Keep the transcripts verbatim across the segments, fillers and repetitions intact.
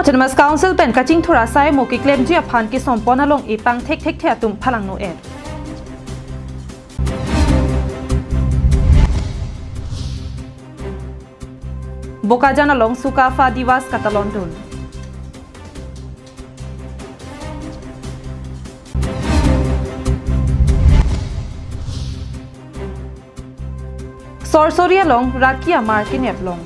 Autonomous Council pen kachingthur asai mo keklemji aphan kesompon along-e pangthek thekthe atum phalangno-et. Bokajan along Sukapha Divas katalondun. Sorsori along raki amar keneplong.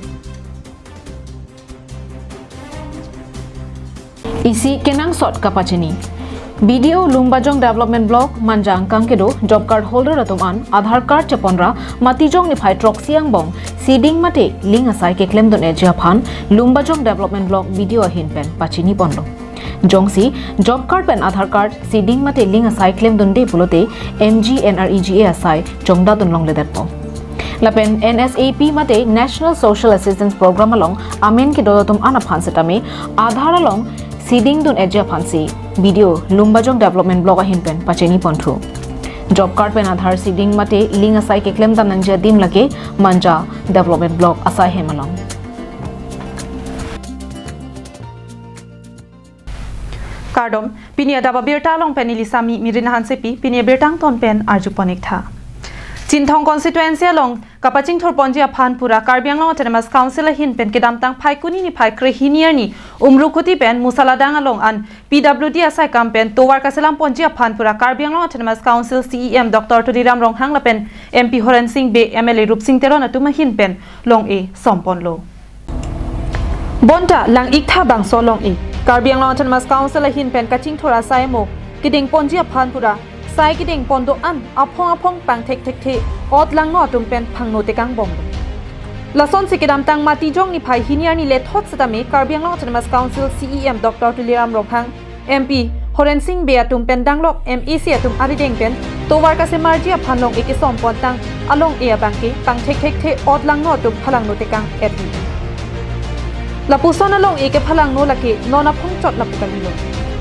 Isi kenangsot kapachini. B D O Lumbajong Development Block Manja angkang kedo job card holder atum an Aadhaar card cheponra Matijong niphai throksi angbong seeding mate link asai keklemdun-eji aphan Lumbajong Development Block B D O ahin pen pachiniponlo. Jongsi job card pen Aadhaar card seeding mate link asai klemdunde pulote M G N R E G A asai chongdadun longledetpo. Lapen N S A P mate National Social Assistance Program along amen kedo atum an aphan setame Aadhaar along seeding dun-eji aphansi B D O Lumbajong Development Block ahin pen pachiniponthu. Job card pen Aadhaar seeding mate link asai keklemdam nangji adim lake Manja Development Block asai hem along. Kardom, pini adap abirta along pen neli Sami Mirin Hansepi, pini abirta angton pen arjupon-iktha. Chinthong constituency along kapachingthurponji aphan pura Karbi Anglong Autonomous Council ahin pen kedamtang Phaikuni niphai krehini arni Umrukhuti pen Musaladang along an P W D asai kam pen tovar kaselamponji aphan pura Karbi Anglong Autonomous Council C E M Doctor Tuliram Ronghang lapen M P Horen Sing Bey, M L A Rupsing Teron atum ahin pen long-e somponlo. Bonta lang-iktha bangso long-e Karbi Anglong Autonomous Council ahin pen kachingthur asai mo kedengponji aphan pura sai kedengpon do-an aphong aphong pangthek thekthe otlangno atum pen phangno tekangbom. Lasonsi kedamtang Matijong niphai hini arni lethot setame Karbi Anglong Autonomous Council C E M Doctor Tuliram Ronghang, M P Horen Sing Bey atum pen danglok M A C atum arideng pen tovar kasemarji aphan long-e kesompontang along-e abangke pangthek thekthe otlangno atum phalangno tekang-et. Lapuson along-e kephalangno lake non aphongchot lapu kalilo.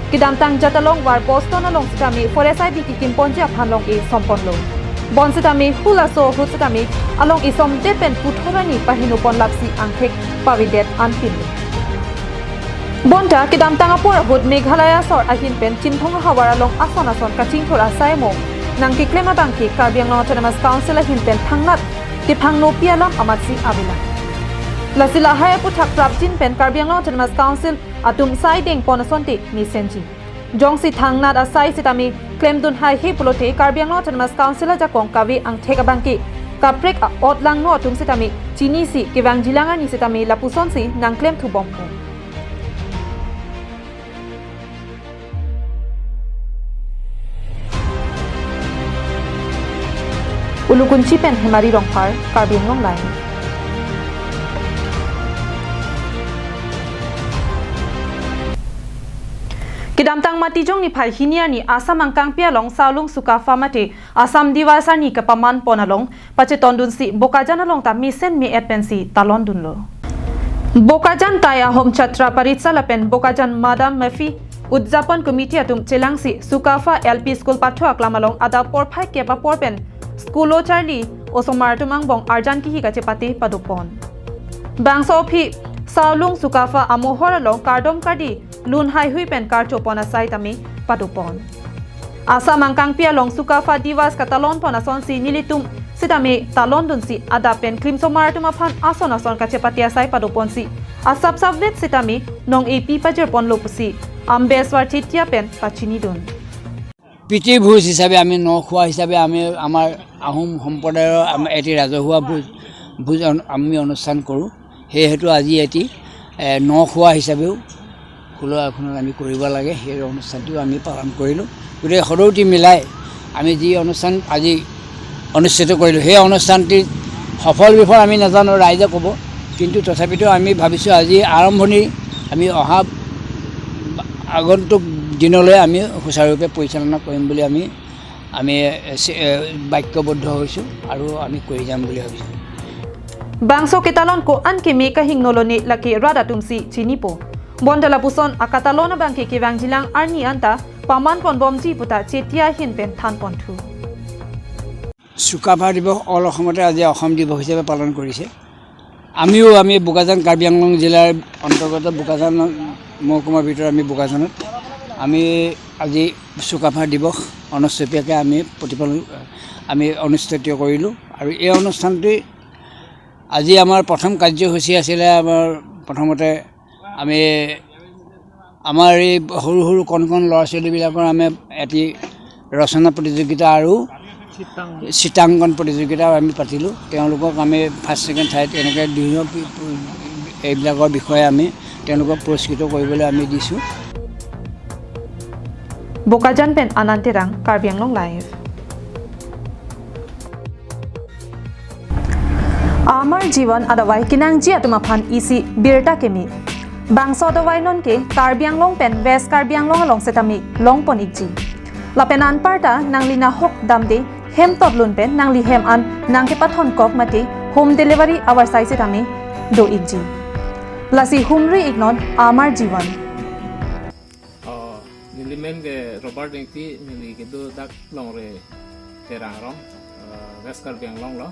Kedamtang Jatalong War Boston along setame Forest I B kekimponji aphan long-e somponlo. Bonsetame hulaso ahut setame along-e somdet pen puthot arni pahinopon lapsi angthek pavedet anpinlo. Bonta kedamtang apor ahut Meghalaya asor ahin pen Chinthong ahavar along ason ason kachingthur asai mo nangkeklem abangke Karbi Anglong Autonomous Council ahin pen thangnat kephangnopi alam amatsi avelang. Lasi lahai aputhak prapjin pen Karbi Anglong Autonomous Council atum sai dengpon asonte mesenji. Jongsi thangnat asai setame klemdun haihe pulote Karbi Anglong Autonomous Council ajakong kave angthek abangke kaprek a-otlangno atum setame chinisi kevangjilang arni setame lapusonsi nangklemthubompo. Ulukunchi pen Hemari Rongphar, Karbi Anglong Live. Kedamtang Matijong niphai hini arni Assam angkangpi along Saolung Sukapha mate Assam Divas arni kapamanpon along pachetondunsi Bokajan along ta mesen me-et pensi talondunlo. Bokajan Tai Ahom Chatra Parishad lapen Bokajan Madam Mefi Udjapon Committee atum chelangsi Sukapha L P School pathu aklam along adap porphai kep apor pen school-o charli osomar atum angbong arjan kihi kachepate padopon. Bangso aphi Saolung Sukapha amohor along kardom kardi lun haihui pen karchopon asai tame padopon. Assam angkangpi along Sukapha Divas katalonpon asonsi nelitum setame talondunsi adap pen klimsomar atum aphan ason ason kachepate asai padoponsi asapsapvet setame nong-epi pajirponlo pusi Ambeswar Chetia pen pachinidun. প্ৰীতি ভোজ হিচাপে আমি ন খোৱা হিচাপে আমি আমাৰ আহোম সম্প্ৰদায়ৰ আমাৰ এটি ৰাজহুৱা ভোজ, ভোজ অন-, আমি অনুষ্ঠান কৰোঁ। সেয়েহেতু আজি এটি, এ, ন খোৱা হিচাপেও ষোল্ল আসনত আমি কৰিব লাগে, সেই অনুষ্ঠানটিও আমি পালন কৰিলোঁ। গতিকে সদৌতি মিলাই আমি যি অনুষ্ঠান আজি অনুষ্ঠিত কৰিলোঁ, সেই অনুষ্ঠানটি সফল বিফল আমি নাজানো, ৰাইজে ক'ব। কিন্তু তথাপিতো আমি ভাবিছোঁ আজি আৰম্ভণি, আমি অহা আগন্তুক দিনলৈ আমি সুচাৰুৰূপে পৰিচালনা কৰিম বুলি আমি, আমি, এ, চি-, এ, বাক্যবদ্ধ হৈছোঁ আৰু আমি কৰি যাম বুলি ভাবিছোঁ। Bangso ketalon ko-an keme kahingno lone lake rat atumsi chinipo. Bonta lapuson akatalon abangke kevangjilang arni anta pamanponbomji puta Chetia ahin pen thanponthu. Sukaphaa দিৱস অল অসমতে আজি অসম দিৱস হিচাপে পালন কৰিছে। আমিও, আমি বোকাজান, কাৰ্বি আংলং জিলাৰ অন্তৰ্গত বোকাজান মহকুমাৰ ভিতৰত আমি বোকাজানত আমি আজি চুকাফা দিৱস ঊনৈছশপীয়াকৈ আমি প্ৰতিপালন, আমি অনুষ্ঠিত কৰিলোঁ। আৰু এই অনুষ্ঠানটি আজি আমাৰ প্ৰথম কাৰ্যসূচী আছিলে। আমাৰ প্ৰথমতে আমি আমাৰ এই সৰু সৰু কণ কণ ল'ৰা ছোৱালীবিলাকৰ আমি এটি ৰচনা প্ৰতিযোগিতা আৰু চিত্ৰাংকন। চিত্ৰাংকন প্ৰতিযোগিতা আমি পাতিলোঁ। তেওঁলোকক আমি ফাৰ্ষ্ট, ছেকেণ্ড, থাৰ্ড এনেকৈ দুই এইবিলাকৰ বিষয়ে আমি তেওঁলোকক পুৰস্কৃত কৰিবলৈ আমি দিছোঁ। Bokajan pen Anand Terang, Karbi Anglong Live. Amar Jivan adavai kenangji atum aphan isi birta keme. Bangso adavai non ke Karbi Anglong pen West Karbi Anglong along setame longpon ikji. Lapen anparta nangli nahok damde hem totlun pen nangli hem an nangkepathon kok mate home delivery avarsai setame do ikji. Lasi humri iknon Amar Jivan. Oh, neli men ke Robert Engti, neli kedo dak Longri Terang rong, eh, West Karbi Anglong lo.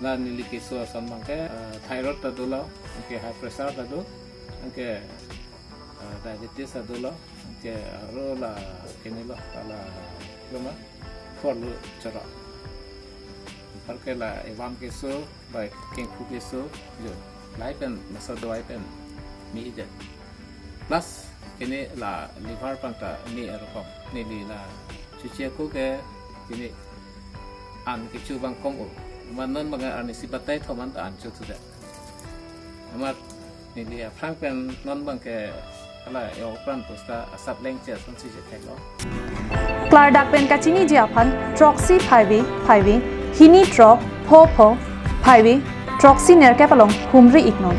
La neli keso ason abang ke, eh, thyroid ta dolo, anke high pressure ta do, anke, eh, diabetes ta dolo, anke aro la kene lo, la loma, for lo choro. Anparke la evam keso, bai kengkhu keso, jo, lahai pen, masa dawai pen, mi ijat. Plus, kene la liver pangta mi arokom. Neli la chuchi ako ke kene an kecho abang kom o. Amat non abang arnisi batai thom an ta an chothudet. Amat neli aphrang pen non abang ke hala e-okran pusta asap lengche asonsi chetheklo. Klardak pen kachiniji aphan throksi phaive phaive, hini throk pho pho phaive, throksi nerkep along humri iknon.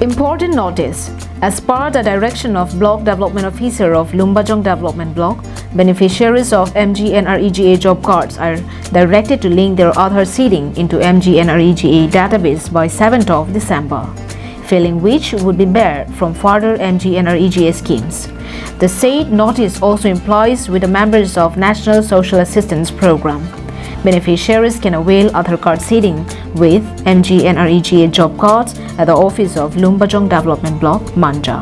Important notice. As per the direction of Block Development Officer of Lumbajong Development Block, beneficiaries of M G N R E G A job cards are directed to link their Aadhaar seeding into M G N R E G A database by seventh of December, failing which would be barred from further M G N R E G A schemes. The said notice also implies with the members of National Social Assistance Program. Beneficiaries can avail Aadhaar card seeding with M G N R E G A job cards at the office of Lumbajong Development Block, Manja.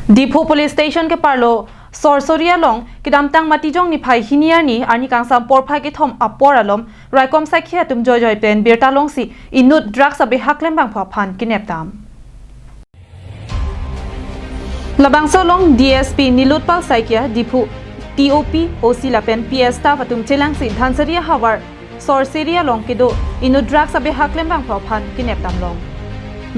Diphu Police Station keparlo Sorsori along kedamtang Matijong niphai hini arni, arni kangsam porphai kethom apor alom raikom saikhi atum joijoi pen birta longsi inut drugs abeha klembangphu aphan kenep dam. Labangso along D S P Nilotpal Saikia, Diphu T O P, O C lapen P S staff atum chelangsi Dhansiri ahavar Sorsori along kedo inut drugs abeha klembangphu aphan kenep damlong.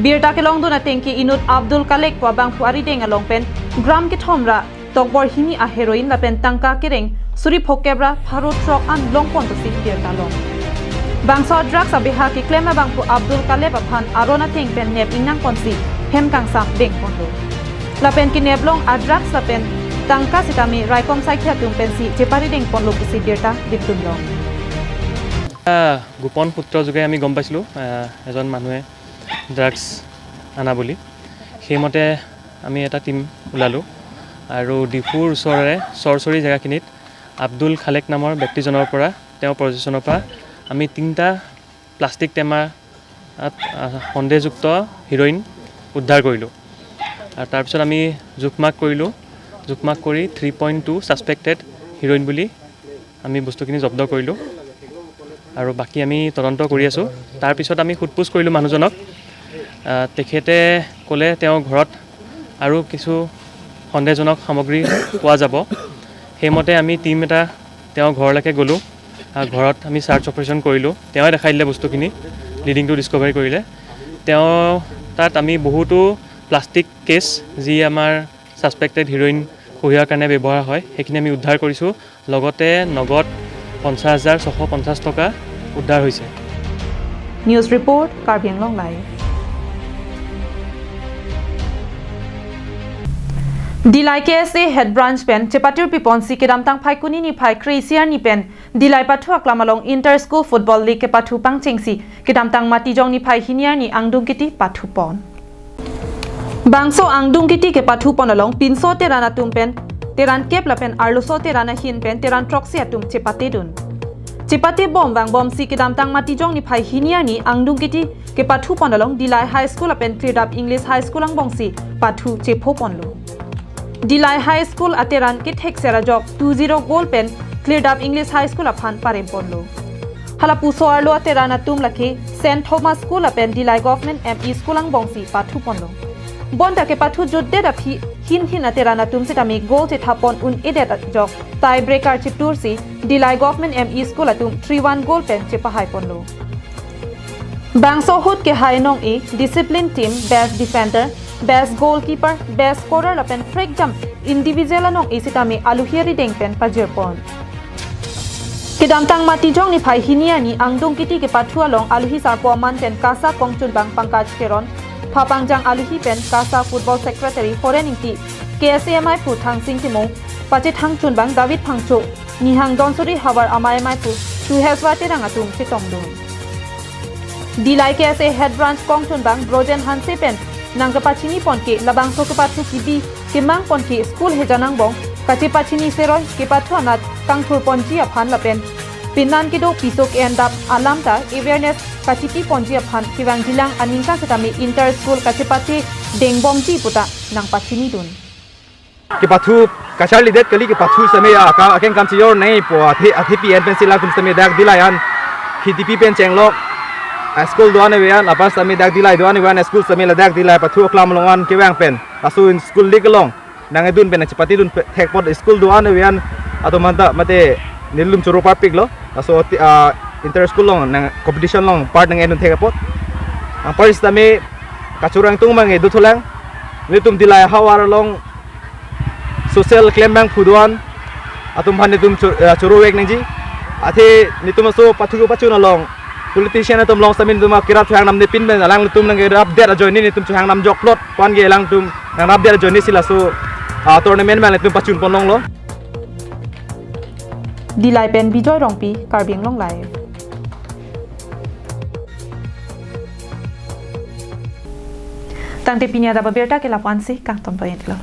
Birta kelongdun ateng ke inut Abdul Kalek pu abangphu arideng along pen gram kethom ra tokbor hini a heroin lapen tangka kereng suri phokep ra pharo throk an longpon pusi birta long. Bangso drugs abeha keklem abangphu Abdul Kalek aphan aron ateng pen nep ingnangponsi hem kangsam dengponlo. Lapen kenep long a drugs lapen tangka sitame raikom saikhi atum pensi chepari dengponlo pusi birta dipdunlong. এটা গোপন সূত্ৰযোগে আমি গম পাইছিলোঁ, আহ, এজন মানুহে ড্ৰাগছ অনা বুলি। সেইমতে আমি এটা টিম ওলালোঁ আৰু ডিফুৰ ওচৰৰে চৰচৰি জেগাখিনিত আব্দুল খালেক নামৰ ব্যক্তিজনৰ পৰা, তেওঁৰ পজিশ্যনৰ পৰা আমি তিনিটা প্লাষ্টিক টেমাত, আহ, সন্দেহযুক্ত হিৰইন উদ্ধাৰ কৰিলোঁ। আৰু তাৰপিছত আমি জোখ মাখ কৰিলোঁ। জোখ মাখ কৰি three point two suspected heroin বুলি আমি বস্তুখিনি জব্দ কৰিলোঁ আৰু বাকী আমি তদন্ত কৰি আছোঁ। তাৰপিছত আমি সোধ পোছ কৰিলোঁ মানুহজনক। আহ, তেখেতে ক'লে তেওঁৰ ঘৰত আৰু কিছু সন্দেহজনক সামগ্ৰী পোৱা যাব। সেইমতে আমি টিম এটা তেওঁৰ ঘৰলৈকে গ'লোঁ। আহ, ঘৰত আমি ছাৰ্চ অপাৰেশ্যন কৰিলোঁ। তেওঁৱে দেখাই দিলে বস্তুখিনি, লিডিংটো ডিছকভাৰী কৰিলে। তেওঁ তাত আমি বহুতো প্লাষ্টিক কেছ, যি আমাৰ ছাছপেক্টেড হিৰইন কঢ়িওৱাৰ কাৰণে ব্যৱহাৰ হয়, সেইখিনি আমি উদ্ধাৰ কৰিছোঁ। লগতে নগদ পঞ্চাছ হাজাৰ ছশ পঞ্চাছ টকা উদ্ধাৰ হৈছে। News report, Karbi Anglong Live. Dillai K S A Head Branch pen chepatir piponsi kedamtang Phaikuni niphai kre-isi arni pen Dillai pathu aklam along Inter School Football League kepathu pangchengsi kedamtang Matijong niphai hini arni angdung kiti pathupon. Bangso angdung kiti kepathupon along pinso Teran atum pen Teran kep lapen arloso Teran ahin pen Teran throksi atum chepatedun. Chepate bom vangbomsi kedamtang Matijong niphai hini arni angdeng kiti kepathu pon along Dillai High School lapen Klirdap English High School angbongsi pathu chepho ponlo. Dillai High School ateran kethekser ajok two zero goal pen Klirdap English High School aphan parem ponlo. Hala puso arlo ateran atum lake Saint Thomas School lapen Dillai Government M E School angbongsi pathu ponlo. Bonta kepathu jutdet aphi hin hin ateran atum sitame goal chethap pon un-edet ajok tie breaker cheptursi Dillai Government M E School atum three one goal pen chepahai ponlo. Bangso ahut kehai nong-e, discipline team, best defender, best goalkeeper, best scorer lapen prekjam individual anong-e sitame aluhi arideng pen pajir pon. Kedamtang Matijong niphai hini arni angdeng kiti kepathu along aluhi sarpo aman pen KASA kongchunbang Pankaj Teron, phapangjang aluhi pen KASA Football Secretary Horen Ingti, K S A amaiphu Thangsing Timung, pachethang chunbang David Phangcho, Nihang Donsuri havar amei amaiphu Suheswar Terang atum chetongdun. Dillai K S A Head Branch kongchunbang Brojen Hanse pen nangkepachini ponke labangso kepathu kebi kemang ponke school hejan angbong kachepachini seroi kepathu anat kangthur ponji aphan lapen penan kedo piso ke-endap alam ta awareness kachipi ponji aphan kevangjilang aningkan sitame inter school kachepate dengbomji puta nangpachinidun. Kepathu kacharlidet kali, kepathu sitame aka akeng kam chejor nangpo, athe athe P N pensi latum sitame dak Dillai an K D P pen chenglok a school do-an ave an, apar sitame dak Dillai do-an ave an, school sitame ladak Dillai pathu aklam along an kevang pen laso in school lik along nangedun pen chepatedun pe-, thek apot school do-an ave an atum anta mate nelitum choro parpiklo. Laso ti-, ah, inter school along nang competition along part nang-edun thek apot. Anpar sitame kachorong tung mang edu thulang. Nelitum Dillai havar along social klembang phu do-an atum aphan nelitum cho-, eh, choro vek nangji. Athe nelitum laso pathu kepachun along politician atum along sitame nelitum kerap chohang namne pin pen alanglitum nangkerapdet ajoine nelitum chohang namjok plot pu-an ke alangtum nangrapdet ajoinesi laso, ah, tournament mang nelitum pachun pon longlo. Dillai pen Bijoy Rongpi, Karbi Anglong Live. Tangte pini adap abirta ke lapu-ansi kangton pon-iklo.